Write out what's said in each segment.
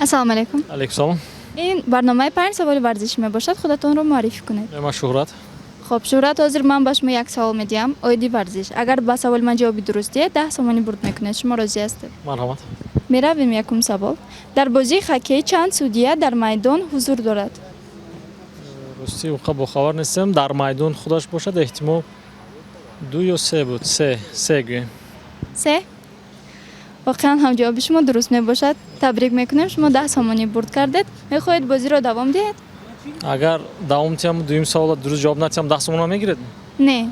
Ассалому алайкум. Алейкум салом. Ин барномаи панҷ саволи варзишӣ мебошад. Худатонро муаррифӣ кунед. Ман Шуҳрат. Хуб, Шуҳрат, ҳозир ман ба шумо як савол медиҳам оиди варзиш. Агар ба саволи ман ҷавоби дуруст диҳед, 10 сомонӣ бурд мекунед. Шумо розӣ ҳастед? Марҳамат. Меравем, якум савол. Дар бозии хоккей чанд судья дар майдон ҳузур дорад? Ростӣ, уқа бохабар нестам. Дар майдон худаш бошад, эҳтимол, ду ё се буд. Се, се гӯем. Се. Воқеан ҳам ҷавоби шумо дуруст мебошад. Табрик мекунем, шумо 10 сомонӣ бурд кардед. Мехоҳед бозиро давом диҳед? Агар давом диҳам, дуюм савола дуруст ҷавоб надиҳам, 10 сомона мегиред? Не.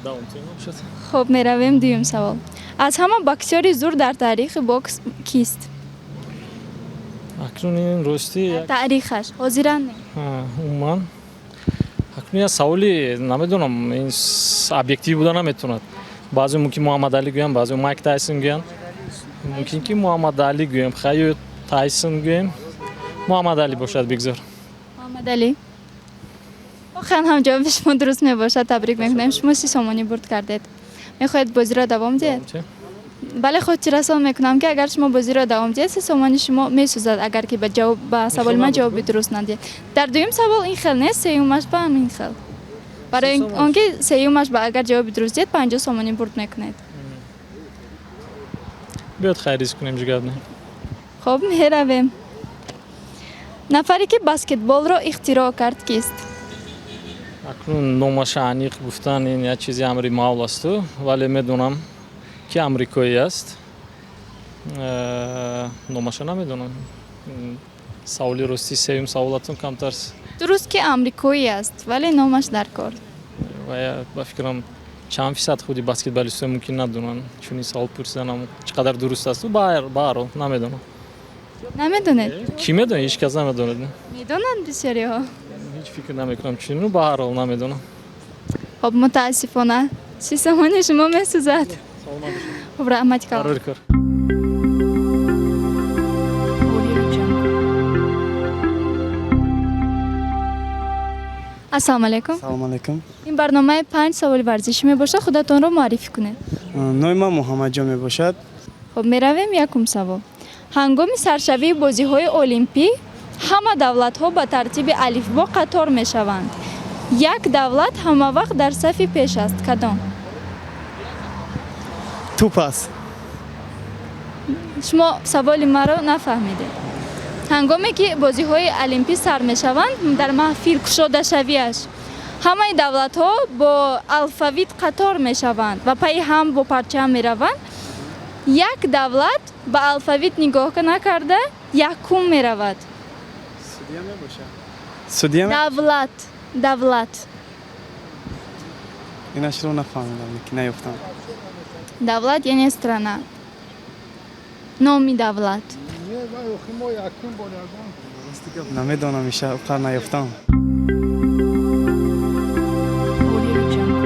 Давом диҳем, бошад. Хуб, меравем дуюм савол. Аз ҳама боксёри зур дар таърихи бокс кист? Акнун ин ростӣ Дар таърихаш, ҳозиран не. Умуман, акнун як саволи намедонам, ин объективӣ буда наметавонад. Баъзе мумкин Муҳаммад Али гӯям, баъзе Майк Тайсон гӯянд. Мумкин ки Муҳаммад Али гӯем, хай, ё Тайсон гӯем. Муҳаммад Али бошад, бигзор. Муҳаммадалӣ. Воқеан ҳам ҷавоби шумо дуруст мебошад. Табрик мекунем, шумо 30 сомонӣ бурд кардед. Мехоҳед бозиро давом диҳед? Бале, хотиррасон мекунам, ки агар шумо бозиро давом диҳед, 30 сомони шумо месӯзад, агар ки ба ҷавоб, ба саволи ман ҷавоби дуруст надиҳед. Дар дуюм савол ин хел нест, сеюмаш ба ҳамин хел. Барои он ки сеюмаш ба агар ҷавоби дуруст диҳед, 50 сомонӣ бурд мекунед. Биёд, хайр, риск кунем, ҷигар не. Хуб, меравем. Нафаре ки баскетболро ихтироъ кард, кист? Акнун номаша аниқ гуфтан ин як чизи амри маъул асту, вале медонам, ки амрикоӣ аст. Номаша намедонам. Саволи ростӣ, сеюм саволатон камтар. Дуруст, ки амрикоӣ аст, вале номаш дар кор. Ва ба фикрам, чанд фисад худи баскетболистҳо мумкин надонанд. Чунин савол пурсиданам чӣ қадар дуруст асту, ба ҳар ҳол намедонам. Намедонед? Кӣ медонад? Ҳеҷ кас намедонад. Медонанд бисёриҳо. Ҳеҷ фикр намекунам чунину, ба ҳар ҳол намедонам. Хуб, мутаассифона, 30 сомони шумо месӯзад. Хуб, раҳмати калон. Барори кор. Audio Jungle. Ассалому алайкум. Салому алайкум. Ин барномаи панҷ саволи варзишӣ мебошад. Худатонро муаррифӣ кунед. Номи ман Муҳаммадҷон мебошад. Хуб, меравем якум савол. Ҳангоми саршавии бозиҳои олимпӣ ҳама давлатҳо ба тартиби алифбо қатор мешаванд. Як давлат ҳамавақт дар сафи пеш аст. Кадом? Туп аст. Шумо саволи маро нафаҳмидед. Ҳангоме ки бозиҳои олимпӣ сар мешаванд, дар маҳфил кушодашавиаш ҳамаи давлатҳо бо алфавит қатор мешаванд ва пайи ҳам бо парчам мераванд. Як давлат ба алфавит нигоҳ накарда якум меравад. Судья мебошад, судья. Давлат, давлат. Инашро нафаҳмидам, ки наёфтам. Давлат, яъне страна, номи давлат. Намедонам, иша қар наёфтам. Audio Jungle.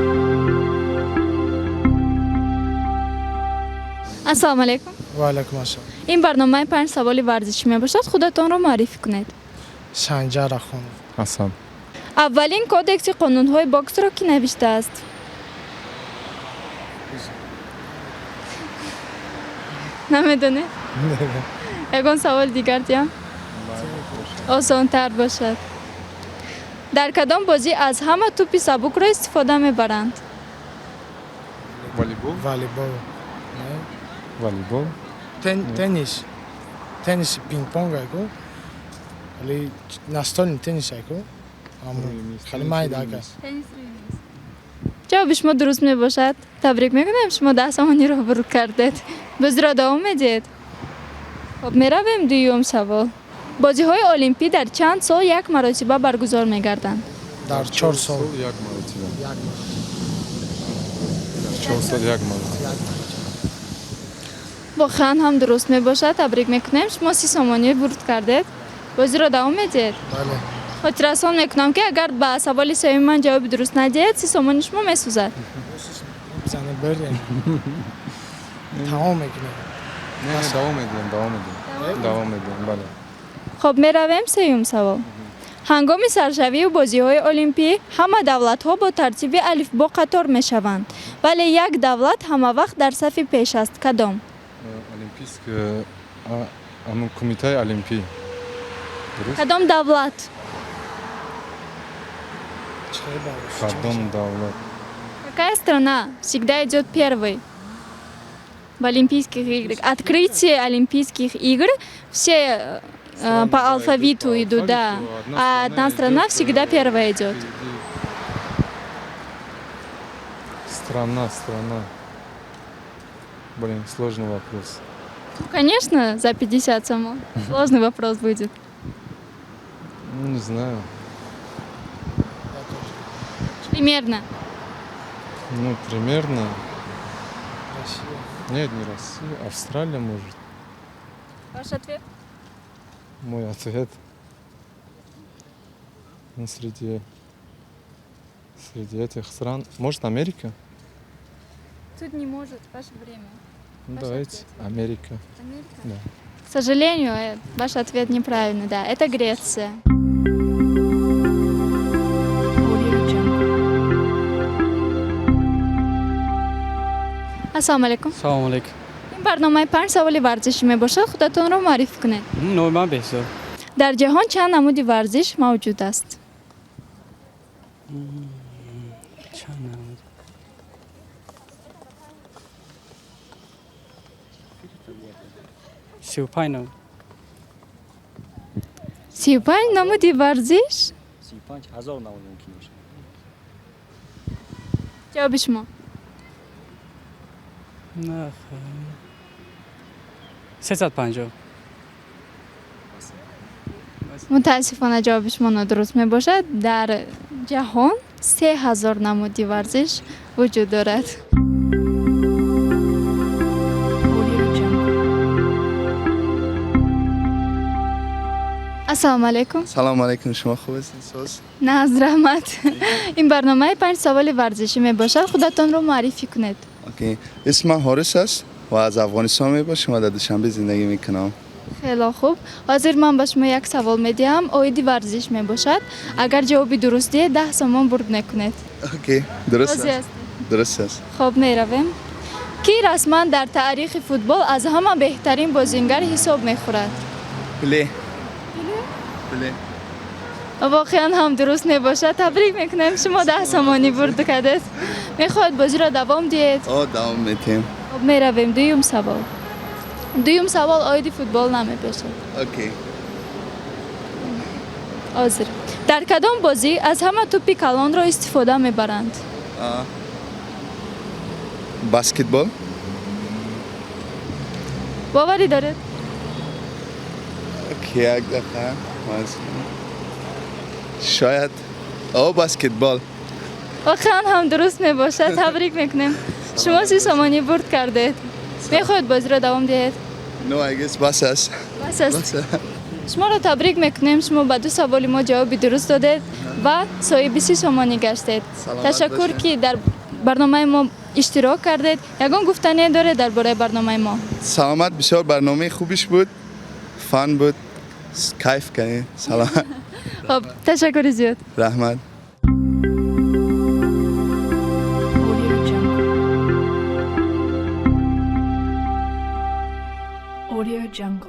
Ассалому алайкум. Ва алайкум ассалом. Ин барномаи панҷ саволи варзишӣ мебошад. Худатонро муаррифӣ кунед. Санҷар Ахунов. Ҳасан. Аввалин кодекси қонунҳои боксро кӣ навиштааст? Намедонед? Ягон саволи дигар диҳам, осонтар бошад. Дар кадом бозӣ аз ҳама тӯпи сабукро истифода мебаранд? Волейбол. Волейбол. Волейбол. Теннис, тенниси пинг-понг айку, вале настольный теннис айку, хеле майда ака. Ҷавоби шумо дуруст мебошад. Табрик мекунем, шумо 10 сомониро бурд кардед. Бозиро давом медиҳед? Хуб, меравем дуюм савол. Бозиҳои олимпӣ дар чанд сол як маротиба баргузор мегарданд? Дар 4 сол. Як маротиба. Як маротиба. Дар 4 сол як маротиба. Воқеан ҳам дуруст мебошад. Табрик мекунем, шумо 30 сомонӣ бурд кардед. Бозиро давом медиҳед? Бале. Хотиррасон мекунам, ки агар ба саволи сеюми ман ҷавоби дуруст надиҳед, 30 сомони шумо месӯзад. Бизанем, бирдем, тамом мекунем. Не, давом медиҳем, давом медиҳем, давом медиҳем, бале. Хуб, меравем сеюм савол. Ҳангоми саршавии бозиҳои олимпӣ ҳама давлатҳо бо тартиби алифбо қатор мешаванд, вале як давлат ҳамавақт дар сафи пеш аст. Кадом? Олимпийск, ҳамун кумитаи олимпӣ. Дуруст? Кадом давлат? Чӣ ба- Кадом давлат? Какая страна всегда идет первой в Олимпийских играх? Открытие Олимпийских игр все Страны, по да, алфавиту идут по идут, да. алфавиту, А одна страна идет, всегда первая идет. впереди. Страна, страна. Блин, сложный вопрос. Ну, конечно, за 50 само. Сложный вопрос будет. Ну, не знаю. Примерно. Ну, примерно. Россия. Нет, не Россия. Австралия, может. Ваш ответ? Мой ответ. Ну, среди этих стран. Может, Америка? Тут не может, ваше время. Ну, Ваш давайте. Америка. Америка? Да. К сожалению, ваш ответ неправильный, да. Это Греция. Audio Jungle. Ассалому алайкум. Салому алейкум. Ин барномаи панҷ саволи варзишӣ мебошад. Худатонро муаррифӣ кунед. Номи ман Беҳзод. Дар ҷаҳон чанд намуди варзиш мавҷуд аст? Чанд намуд? 35 намуд. 35 намуди варзиш? 35 000 намуд мумкин бошад. Ҷавоби шумо? На, 350. Мутаассифона, ҷавоби шумо нодуруст мебошад. Дар ҷаҳон 3000 намуди варзиш вуҷуд дорад. Audio Jungle. Ассалому алайкум. Салом алейкум, шумо хуб ҳастед, соз? Нағз, раҳмат. Ин барномаи панҷ саволи варзишӣ мебошад. Худатонро муаррифӣ кунед. Okay. اسم من حارس است و از افغانستان می باشم و در دوشنبه زندگی میکنم. Хело хуб. Ҳозир ман ба шумо як савол медиҳам, оиди варзиш мебошад. Агар ҷавоби дуруст диҳед, 10 сомон бурд мекунед. Okay. درست Розӣ است. ҳастед? درست است. Хоб, меравем. Кӣ расман дар таърихи футбол аз ҳама беҳтарин бозингар ҳисоб мехӯрад? پله. پله. Воқеан ҳам дуруст мебошад. Табрик мекунем, шумо 10 сомонӣ бурд кардед. Мехоҳед бозиро давом диҳед? آه, دوام میتیم. Хоб, меравем дуюм савол. Дуюм савол оиди футбол намебошад. Okay. Ҳозир дар кадом бозӣ аз ҳама тӯпи калонро истифода мебаранд? آه. баскетбол. Боварӣ доред? Okay, یک دقیقه. شاید آه, баскетбол. Воқеан ҳам дуруст мебошад. Табрик мекунем, шумо 30 сомонӣ бурд кардед. Мехоҳед бозиро давом диҳед? No, I guess بس است. Бас аст. بس است. Шуморо табрик мекунем, шумо ба ду саволи мо ҷавоби дуруст додед ва соҳиби 30 сомонӣ гаштед. Саломат Ташаккур, бошед. ки дар барномаи мо иштирок кардед. Ягон гуфтане доред дар бораи барномаи мо? سلامت. بسیار برنامه خوبیش بود. Fun بود. کیف کردیم. سلام. Хоб, ташаккури зиёд. رحمت. Audio Jungle. Audio Jungle.